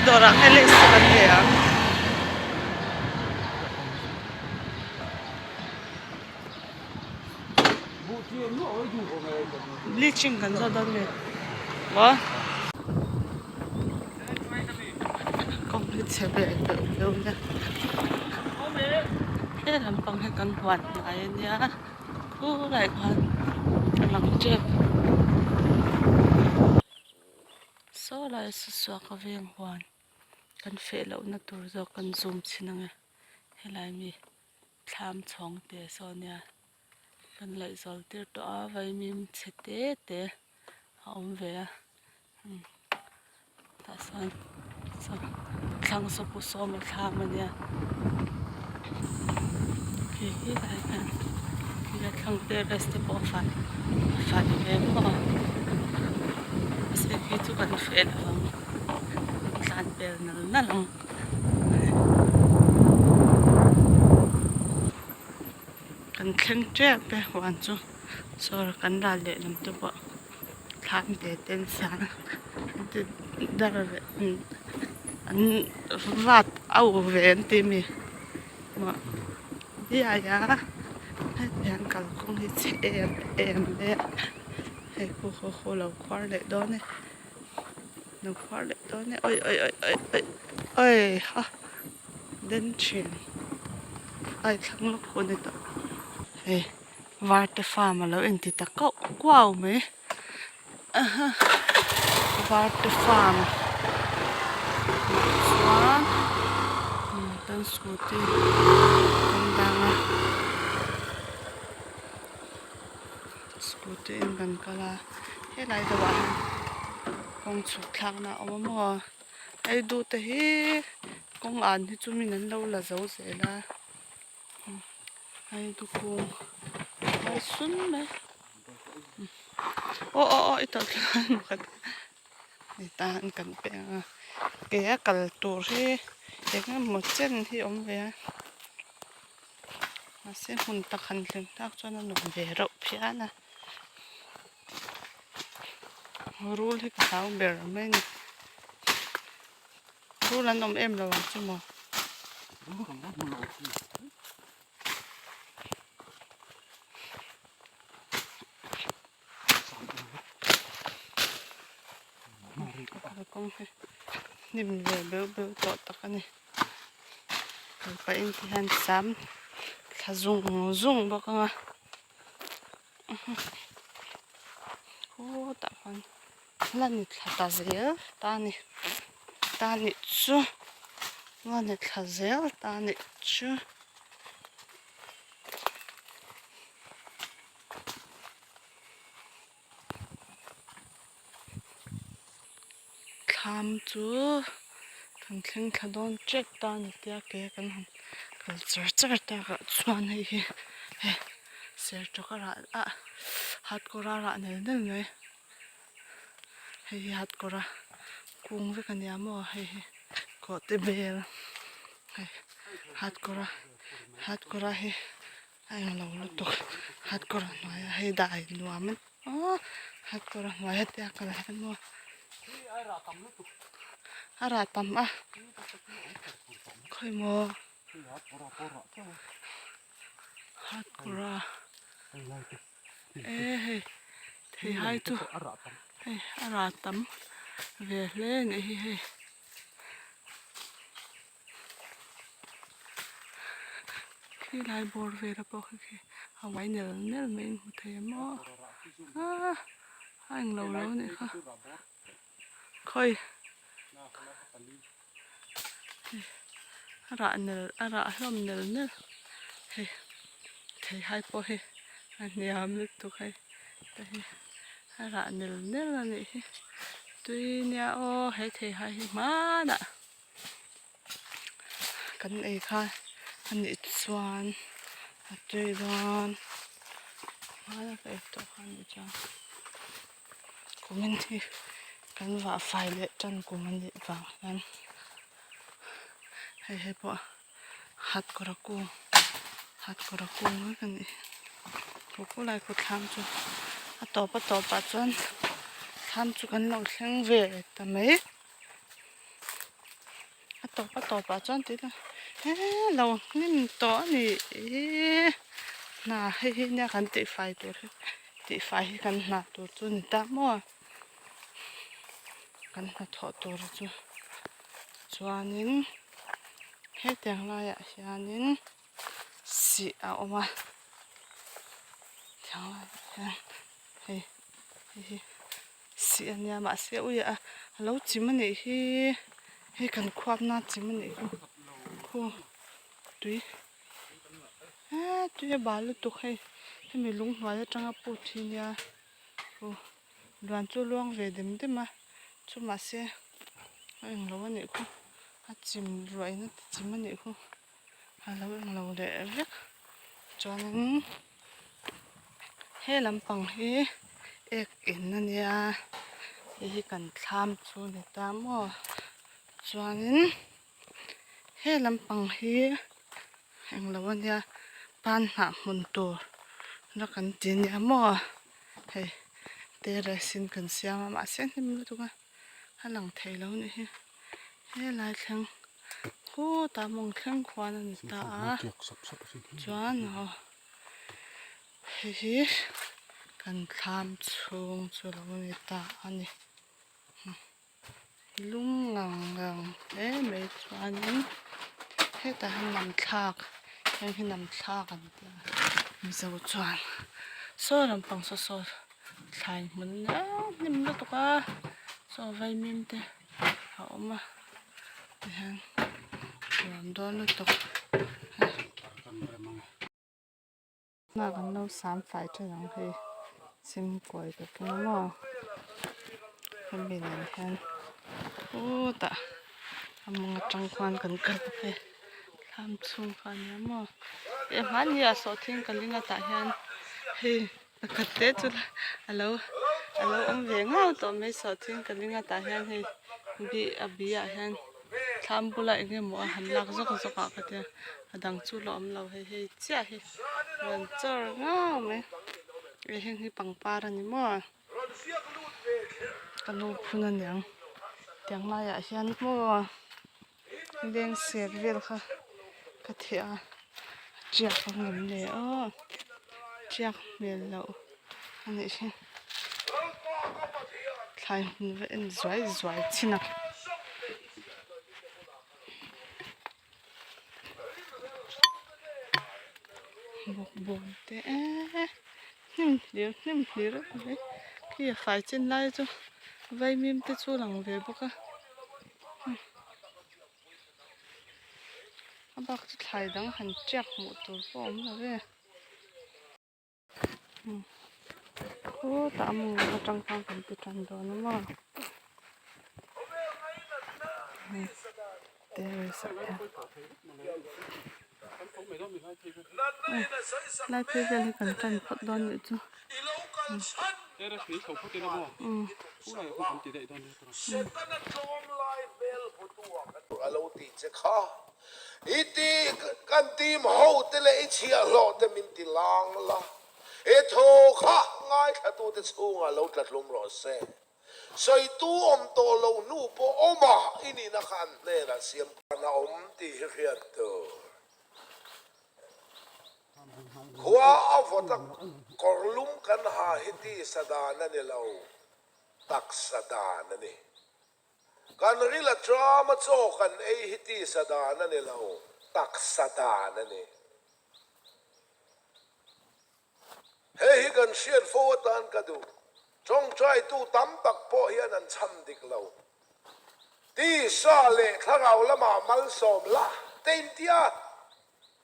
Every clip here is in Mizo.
dawrah nge lace chu kan lei ang. Bleaching kan zawt dawn nge maw kawng hi chhe ve deuh deuh nia he lampang hi kan huan hnai ania khulai khan a lang tep saw lai saw suak a veng huan kan feh lohna tur zawk kan zoom chhin ang e helai mi. Thlam chhawng te saw nia kan laih zawl tir tawh a vaimim chhe te te a awm ve a tah sawn saw thlang saw pu sawm a thlam a nia khi khi lai hian khi a thlang terrace te pawh a fai a fai ve maw a mahse khi chu kan feh lo ang tlan pel nal nal ang. Kan thleng tep e huan chu saw kan ral leh lam te pawh thlam te te an siam a an ti dar leh an vat au ve an ti ami maw diai a hetiang kalkawng hi chhe em em mai a hei khu khu khu lo khuar leh dawn e. Lo khuar leh dawn e awi awi awi awi awi awi ha den thin a i thlang lawk pawh a ni tawh hei varte farm a lo inti ta kauh kuau mai aha varte farm chuan kan scooty kan dang a scooty in kan kal a helai deuhah hian kawng chhuk thlakna a awm a maw hei duh te hi kawng an hi chu min an lo la zo zel a hei dukung a sun mai aw aw aw i tawlh thla hei tan kan peng a ke a kal tur hi eng emaw chen hi a awm ve a. Mahse hmun tak han thleng tak chuan a nuam ve reuh phian a rul hi ka hlau ber mai a ni rul an awm em lo ang chu maw. Kalkawng hi hnim ve beuh beuh tawh tak a ni. Kal pahin ti hian sam thla zung zung bawk ang a khutah khuan la ni thla ta zel ta a ni ta a nih chu la ni thla zel ta a nih chu. Thlam chu kan thleng thla dawn tep ta a ni tia ke kan han kal char char takah chuan hei hi hei sertawk a rah a hatkawr a rah nel nel mai hei hi hatkawr a kung vek a nia maw hei hi kawhte bel hei hatkawr a hatkawr a hi. A englo lutuk hatkawr a hnuaia hei dai nuam a aw hatkawr a hnuai hetia kal hian maw a rah tam a khawimaw hatkawr a e hei theihai chu hei a rah tam ve hle a nih hi hei. Khi lai bawr vela pawh khi khi a uai nel nel mai in hmu thei a maw ah a englo lo a nih kha khawi a rah nel a rah hlawm nel nel hei theihai pawh hi a hniam lutuk hei te hi a rah nel nel a nih hi tui nia aw he theihai hi hmanah. Kan ei kha a nih chuan a tui dawn hmana ka ei tawh kha a nih chuan kumin hi kan vah fai leh tan kum a nih vang hian hei hei pawh hatkawr a kung hatkawr a kung vek a nih hi khulai khaw thlam chu a tawp a tawpah chuan thlam chu kan lo thleng ve ta mai. tawp a tawpah chuan ti ila eee lo hnim tawh a ni ihh hna hei hi nia kan tihfai tur hi tihfai hi kan hna tur chu a ni ta maw kan hnathawh tur chu chuanin hetiang laiah hianin sih a awm a tiang laiah hian hei hei hi sih a nia mahse ui a a lo chim a nih hi hei kan khuapna chim a nih hi khu tui eee tui a bal lutuk hei hemi lung hnuai atanga put hi nia khu luan chu a luang ve dem dem a chu mahse a englo a nih khu a chim ruah in a ti chim a nih khu a lo englo leh vek chuanin he lampang hi ek in a nia hei hi kan thlam chu a ni ta maw chuanin he lampang hi englo a nia pan hnah hmun tur la kan ti nia maw hei terrace in kan siam a mahse hnim lutuk a a lang thei lo a nih hi helai thleng khutah mawng thleng khuan a ni ta a chuan aw hei hi kan thlam chhung chu lo ni ta a ni lum ngang ngang hle mai chuanin hetah hian nam thlak heng hi nam thlak an tia mizo chuan saw lampang saw saw thlai hmun hnem lutuk a saw vaimim te a awm a tihian nuam dawn lutuk hna kan lo sam fai thin ang hei chim kawi ka keng a maw hemi nen hian khutah a mawng atang khuan kan kal bawk e thlam chhung kha a nia maw eh hmanni ah sawhthing ka ling a tah hian hei pakhat te chu a lo a lo awm ve ngau tawh mai sawhthing ka ling a tah hian hei bi a bi ah hian thlam bula eng emaw a han lak zawk zawk ah ka tia a dang chu la awm lo hei hei chiah hi rawn chawr ngau mai hei heng hi pangpar a ni maw ka nu phun a niang tiang laiah hian maw leng ser vel kha ka theh a tiak ang em le aw tiak hmel loh a nih hi thlai hmun va en zuai zuai chin a. Bawkbawn te eee hnim hlir hnim hlir a ni mai khi a fai chin lai chu vaimim te chu a lang ve bawk a a bak chu thlai dang han tiak hmuh tur pawh a awm lo ve. Khutah a mawng atang khan kan ti tan dawn a maw terrace ah hian lai phei vel hi kan tan phawt dawn nih chu I ti kan team hote leh i chhiahhlawhte min ti lang la, he thaw kha ngaithlatute chhungah lo tla hlum rawh se. Sawitu awm tawh lo hnu pawh awma i nihna kha an hnenah siam khan a awm tih hi hriat tur. Khua a vawt a kawrlum kan ha hi tisa dan a ni lo, taksa dan a ni. Kan ril a tram a chaw kan ei hi tisa dan a ni lo, taksa dan a ni. Hei hi kan hriat fo atan ka duh. Tawngtaitu tam tak pawh hian an chham dik lo. Tisa leh thlarau lamah malsawm la te intia.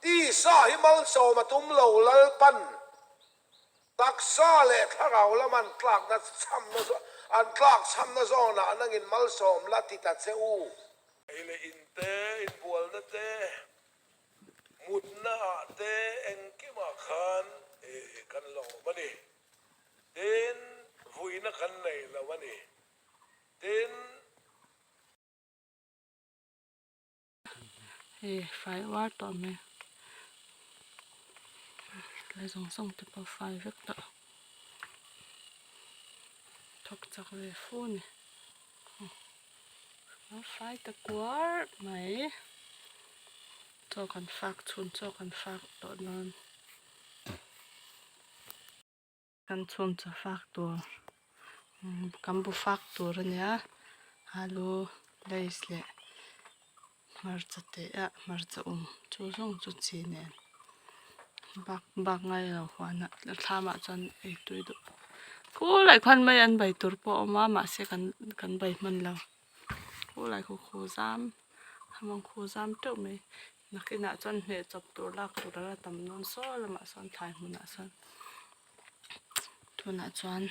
Tisa hi malsawm a tum lo Lalpan. Taksa leh thlarau lam an tlakna chhamna an tlak chhamna zawnah nangin malsawm la ti ta che u. Ei leh in te, inbualna te, mutna ah te engkimah khan kan lawm a ni. Tin, vuina kan nei lo a ni. Tin. Hei fai uar tawh mai tlai zawng zawng te pawh fai vek tawh thawk chak ve fu a ni. Lo fai ta kuar mai. Chaw kan fak chhun chaw kan fak tawh dawn. Kan chhun chaw fak tur kan bu fak tur a nia alu lays leh hmarcha te ah hmarcha um chu zawng chu chi nen bak bak ngai lo huan ah thlam ah chuan ei tui duh khulai khuan mai an bai tur pawh a awm a mahse kan kan bai hman lo khulai khu khu zam hamang khu zam teuh mai. Nakinah chuan hneh chawp tur lak tur a la tam dawn saw lamah sawn thlai hmunah sawn tunah chuan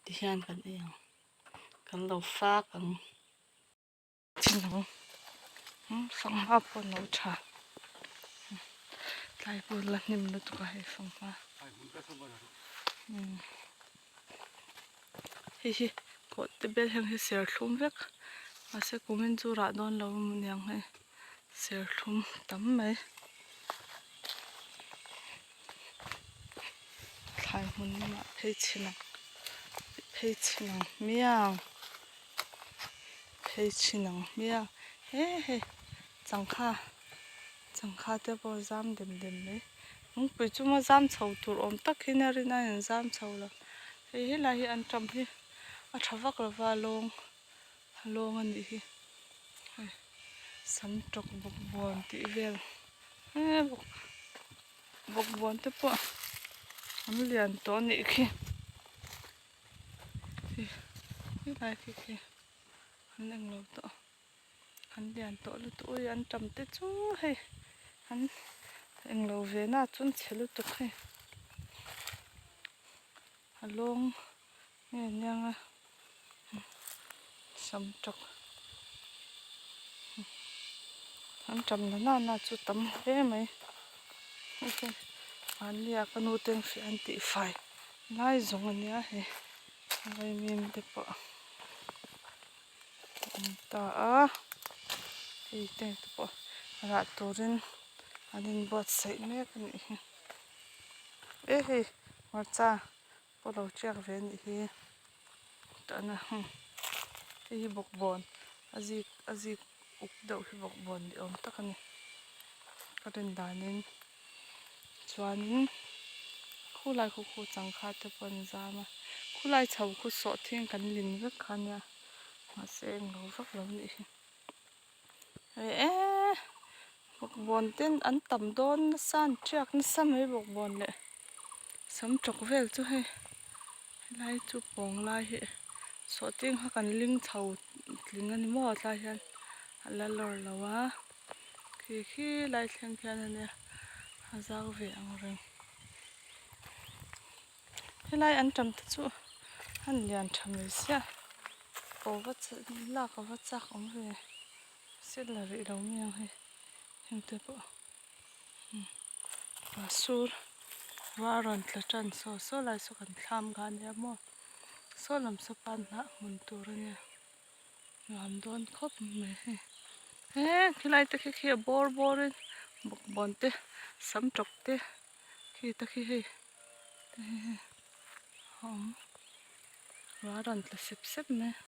tihian kan ei ang kan lo fak ang fanghma pawh a lo tha tlai pawh la hnim lutuk a hei fanghma hei hi kawhte bel hian hi serthlum vek mahse kumin chu rah dawn lo aniang hei serthlum tam mai thlai hmun lamah phei chhin ang phei chhin ang hmiang phei chhin ang hmiang he hei changkha changkha te pawh a zam dem dem mai. Lungpui chu maw zam chho tur awm tak hian a rin a in zam chho lo hei helai hi an tam hi a tha vak lo va lawng a lawng a nih hi hei sam tawk bawk buan tih vel he bawk bawk buan te pawh an lian tawh a nih khi hei helai khi khi an englo tawh. An lian tawh lutuk ui an tam te chu hei an englo ve na chuan chhe lutuk hei a lawng nge aniang a sam tawk an tam na na na chu tam hle mai hei hi mahni a ka nu te an fiah an tih fai lai zawng ania hei vaimim te pawh. A awm ta a hei te pawh rah turin an inbuatsaih mek a nih hi e hei hmarcha pawh lo tiak ve a nih hi tah heng hei hi bawkbawn a zik a zik uk deuh hi bawkbawn ni awm tak a ni ka rin danin chuanin khulai khu khu changkha te pawh an zam a khulai chho khu sawhthing kan lin vek kha ania mahse englo vak lo nih hi eh bawkbawn te an tam dawn nasa an tiak nasa mai bawkbawn leh sam tawk vel chu hei helai chu pawng lai hi sawhthing kha kan ling chho tling a ni maw tlai hian a la lawr lo a. Khi khi lai thleng khian a nia a zau ve ang reng helai an tam te chu an lian tha mai sia ko va lak a va chak awm ve se la rih lo mai ang hei heng te pawh sur ruah a rawn tla tan saw saw lai saw kan thlam kha a nia maw saw lam saw pan hnah hmun tur a nia. Nuam dawn khawp mai hei he khilai te khi khi a bawr bawr in bawkbawn te sam tawk te khi te khi hei a awm ruah a rawn tla sep sep mai.